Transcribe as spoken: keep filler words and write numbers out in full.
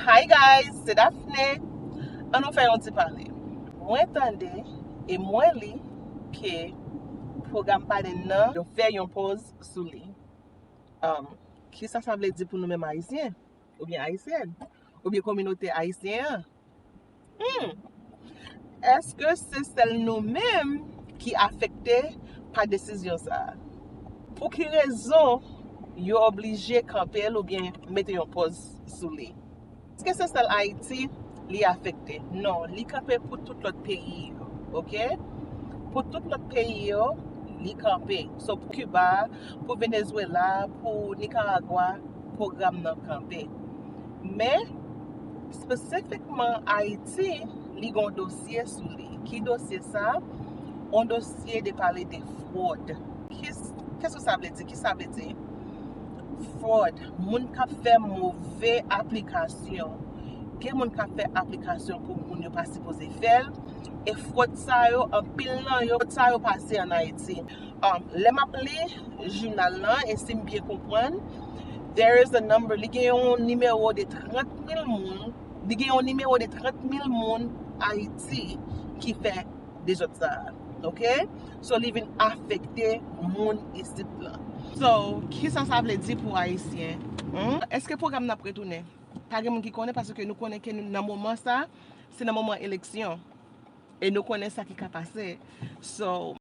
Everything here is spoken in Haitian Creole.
Hi guys, se Daphné. Ann nou fè yon ti pale. Mwen tande e mwen li ke pwogram Biden nan, yo fè yon pòz sou li. Um, kisa sa vle di pou nou menm Ayisyen? Oubyen Ayisyèn? Oubyen kominote ayisyen an? Hmm. Èske se sèl nou menm ki afekte pa desizyon sa a? Pou ki rezon yo oblije kanpe l oubyen mete yon pòz sou li? Èske se sèl Ayiti li afekte? Non, li kanpe pou tout lòt peyi yo, oke? Pou tout lòt peyi yo, li kanpe. So, pou Kiba, pou Venezwela, pou Nikaragwa, pwogram nan kanpe. Men, espesifikman Ayiti, li gen yon dosye sou li. Ki dosye sa? Yon dosye de pale de fwòd. Kis- Kisa sa vle di? Ki sa vle di? Fwòd, moun k ap fè move aplikasyon. Gen moun k ap fè aplikasyon pou moun yo pa sipoze fè l. E fwòd sa yo, anpil nan yo, fwòd sa yo pase ann Ayiti. Um, lè m ap li jounal lan, e si m byen konprann, there is a number, li gen yon nimewo de trant mil moun, li gen yon nimewo de trant mil moun Ayiti ki fè dezòd sa a, oke? So, li vin afekte moun isit lan. So, kisa sa vle di pou Ayisyen? Hmm? Èske pwogram nan ap retounen? Pa gen moun ki konnen, paske nou konnen ke nou, nan moman sa, se nan moman eleksyon. E nou konnen sa ki ka pase. So,